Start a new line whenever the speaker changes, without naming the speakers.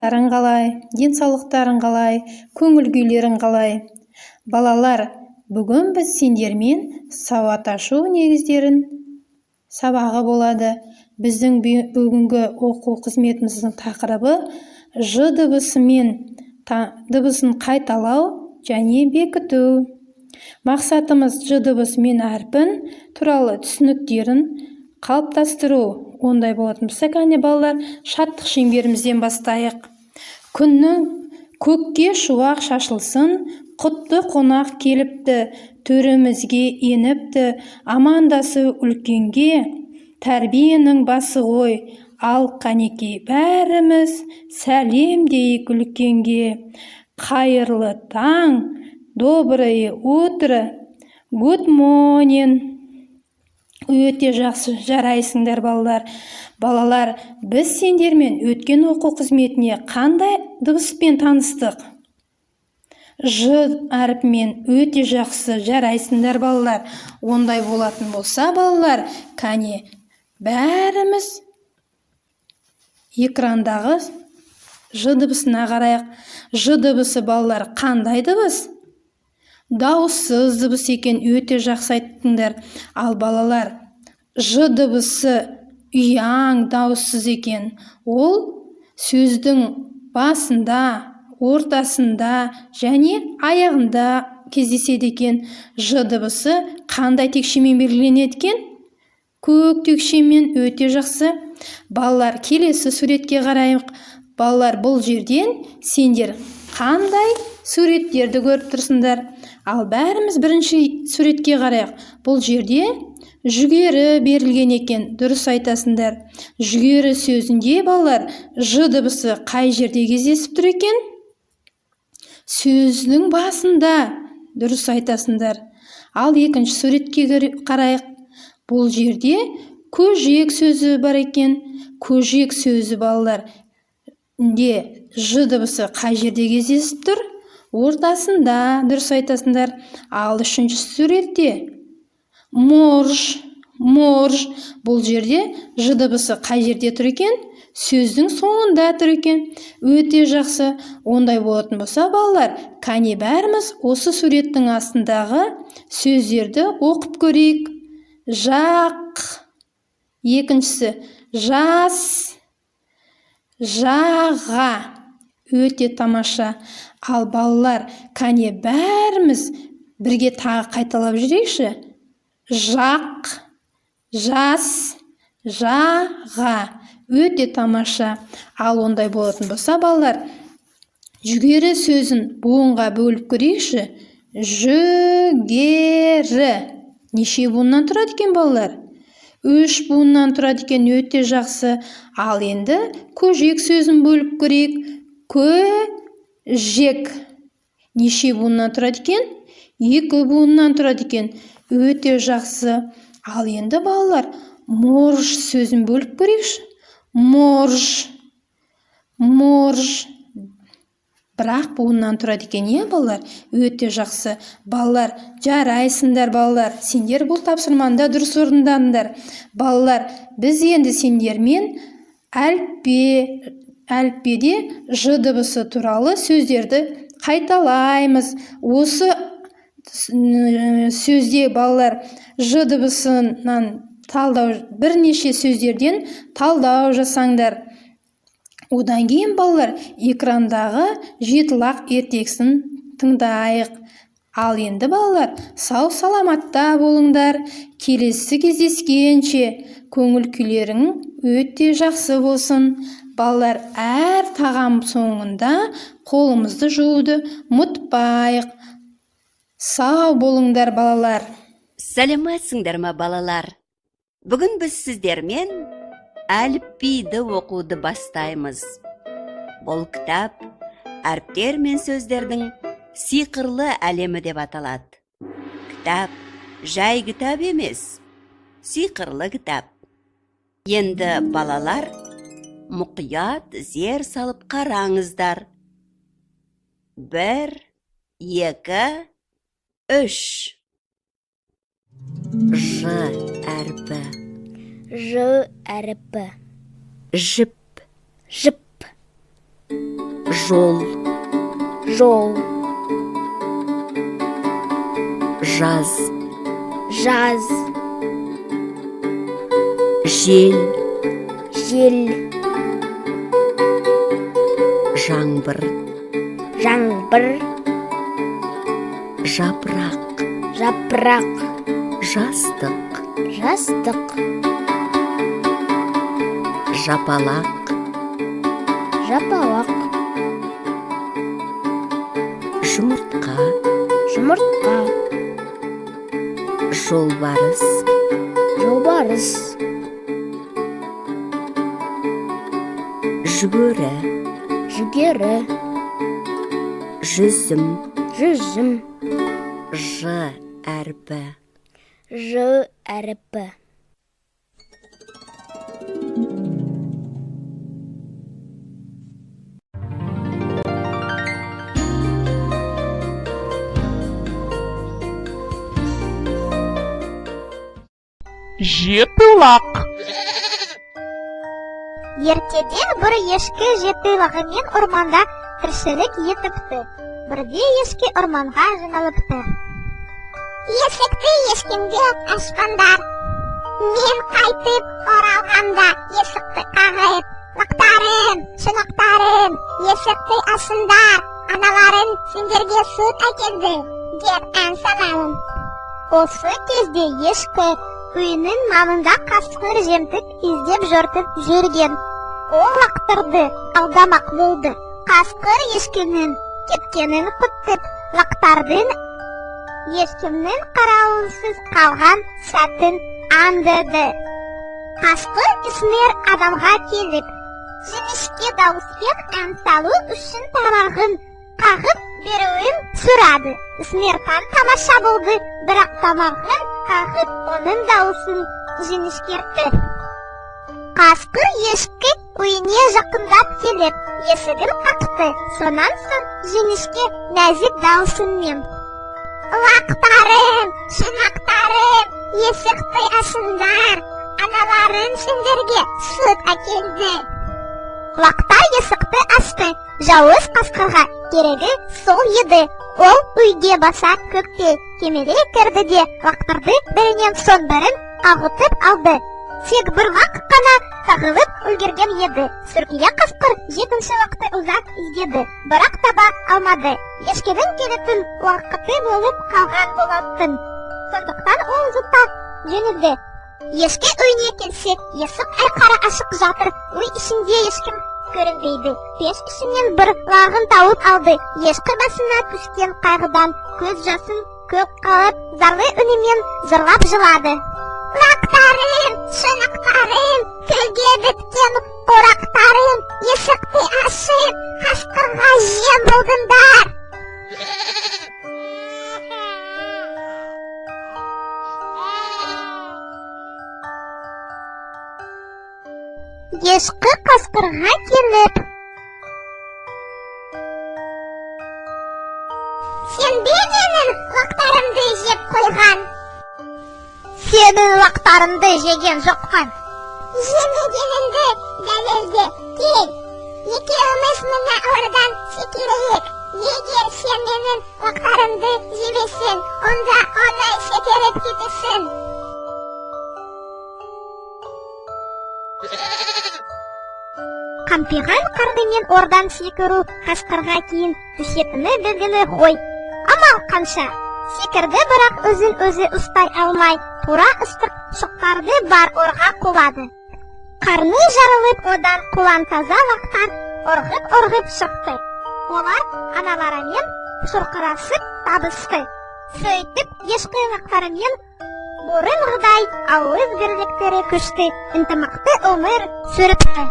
Қалай, денсаулықтарың қалай, көңіл күйлерің қалай? Балалар, бүгін біз сендермен сауат ашу негіздерін сабағы болады. Біздің бүгінгі оқу қызметіміздің тақырыбы ж дыбысымен дыбысын қайталау және бекіту. Мақсатымыз ж дыбысы мен әрпін туралы түсініктерін қалыптастыру. Ондай болатын болса, кәне, балалар, шаттық шеңберімізден бастайық. Күннің көкке шуақ шашылсын, құтты қонақ келіпті, төрімізге еніпті. Амандасу үлкенге тәрбиенің басы ғой. Ал қанекей, бәріміз сәлем дейік үлкенге. Қайырлы таң, доброе утро, good morning. Өте жақсы, жарайсыңдар, балалар. Балалар, біз сендермен өткен оқу қызметіне қандай дыбыспен таныстық? Ж әрпімен. Өте жақсы, жарайсыңдар, балалар. Ондай болатын болса, балалар, кәне, бәріміз экрандағы ж дыбысына қарайық. Ж дыбысы, балалар, қандай дыбыс? Дауыссыз дыбыс екен. Өте жақсы айттыңдар. Ал, балалар, ж дыбысы ұяң дауыссыз екен. Ол сөздің басында, ортасында және аяғында кездеседі екен. Ж дыбысы қандай текшемен белгіленеді екен? Көк текшемен. Өте жақсы. Балалар, келесі суретке қарайық. Балалар, бұл жерден сендер қандай суреттерді көріп тұрсыңдар? Ал бәріміз бірінші суретке қарайық. Бұл жерде жүгері берілген екен. Дұрыс айтасыңдар. Жүгері сөзінде, балалар, ж дыбысы қай жерде кездесіп тұр екен? Сөздің басында. Дұрыс айтасыңдар. Ал екінші суретке қарайық. Бұл жерде көжек сөзі бар екен. Көжек сөзі, балалар, де ж дыбысы қай жерде кездесіп тұр? Ортасында. Дұрыс айтасыңдар. Ал үшінші суретте морж, морж. Бұл жерде ж дыбысы қай жерде тұр екен? Сөздің соңында тұр екен. Өте жақсы. Ондай болатын болса, балалар, кәне, бәріміз осы суреттің астындағы сөздерді оқып көрейік. Жақ, екіншісі жас, жаға. Өте тамаша. Ал, балалар, кәне, бәріміз бірге тағы қайталап жіберейікші. Жақ, жас, жаға. Өте тамаша. Ал ондай болатын болса, балалар, жүгері сөзін буынға бөліп көрейікші. Жүгері неше буыннан тұрады екен, балалар? Үш буыннан тұрады екен. Өте жақсы. Ал енді көжек сөзін бөліп көрейік. Көжек неше буыннан тұрады екен? Екі буыннан тұрады екен. Өте жақсы. Ал енді, балалар, морж сөзін бөліп көрейікші. Морж, морж бір-ақ буыннан тұрады екен, иә, балалар? Өте жақсы. Балалар, жарайсыңдар. Балалар, сендер бұл тапсырманы да дұрыс орындадыңдар. Балалар, біз енді сендермен әліппе, әліппеде ж дыбысы туралы сөздерді қайталаймыз. Осы сөзде, балалар, ж дыбысынан талдау, бірнеше сөздерден талдау жасаңдар. Одан кейін, балалар, экрандағы жеті лақ ертегісін тыңдайық. Ал енді, балалар, сау саламатта болыңдар. Келесі кездескенше көңіл күйлерің өте жақсы болсын. Балалар, әр тағам соңында қолымызды жууды ұмытпайық. Сау болыңдар, балалар.
Сәлеметсіңдер ме, балалар? Бүгін біз сіздермен әліпбиді оқуды бастаймыз. Бұл кітап әріптер мен сөздердің сиқырлы әлемі деп аталады. Кітап жай кітап емес, сиқырлы кітап. Енді, балалар, мұқият зер салып қараңыздар. Бір, екі, үш. Ж әрпі.
Ж әрпі.
Жіп.
Жіп.
Жол.
Жол.
Жаз.
Жаз.
Жел.
Жел.
Жаңбыр.
Жаңбыр.
Жапырақ.
Жапырақ.
Жастық.
Жастық.
Жапалақ.
Жапалақ.
Жұмыртқа.
Жұмыртқа.
Жолбарыс.
Жолбарыс.
Жүгері.
Жүгері.
Жүзім.
Жүзім.
Ж әрпі.
Ж әрпі.
Жеті лақ.
Ертеде бір ешкі жеті лағымен орманда тіршілік етіпті. Бірде ешкі орманға жиналыпты. Есікті ешкімге ашпаңдар. Мен қайтып оралғанда есікті қағып, лақтарым, шұнақтарым, есікті ашыңдар, аналарың сендерге сүт әкелді, деп ән саламын. Осы кезде ешкі үйінің маңында қасқыр жемтік іздеп жортып жүрген. Ол лақтарды алдамақ болды. Қасқыр ешкінің кеткенін күтіп, лақтардың ешкімнің қарауынсыз қалған сәтін аңдыды. Қасқыр ісмер адамға келіп, жіңішке дауыспен ән салу үшін тамағын қағып беруін сұрады. Ісмер таң тамаша болды, бірақ тамағын қағып оның дауысын жіңішкертті. Қасқыр ешкі үйіне жақындап келіп, есігін қақты. Сонан соң жіңішке нәзік дауысымен: Лақтарым, шұнақтарым, есікті ашыңдар, аналарың сендерге сүт әкелді. Лақтар есікті ашты. Жауыз қасқырға керегі сол еді. Ол үйге баса көкте кемелей кірді де лақтарды бірінен соң бірін ағытып алды. Тек бір лақ қана тағылып үлгерген еді. Сүркия қасқыр жетінші лақты ұзақ іздеді, бірақ таба алмады. Ешкінің келетін уақыты болып қалған болатын. Сондықтан ол жұта жөнелді. Ешкі үйіне келсе, есік айқара ашық жатыр. Үй ішінде ешкім көрінбейді. Пеш ішінен бір лағын тауып алды. Ешкі басына түскен қайғыдан көз жасын көп қалып, зарлы үнімен зырлап жылады. Лақтарым, шұнақтарым, көлге біткен қорақтарым, есікті ашып, қасқырға жем болдыңдар. Ешкі қасқырға келіп, сен бе менің лақтарымды жеп қойған? Сенің лақтарыңды жеген жоқпын. Жемегеніңді дәлелде, кел. Екеуміз мына ордан секірейік. Егер сен менің лақтарымды жемесең, онда оңай секіріп кетесің. Қампиған қарнымен ордан секіру қасқырға кейін түсетіні белгілі ғой. Амал қанша? Секірді, бірақ өзін өзі ұстай алмай, тура ыстық шоқтарды бар орға құлады. Қарны жарылып, одан құлан таза лақтар ырғып-ырғып шықты. Олар аналарымен шұрқырасып табысты. Сөйтіп ешкі лақтарымен бұрынғыдай ауыз бірліктері күшті, ынтымақты өмір сүріпті.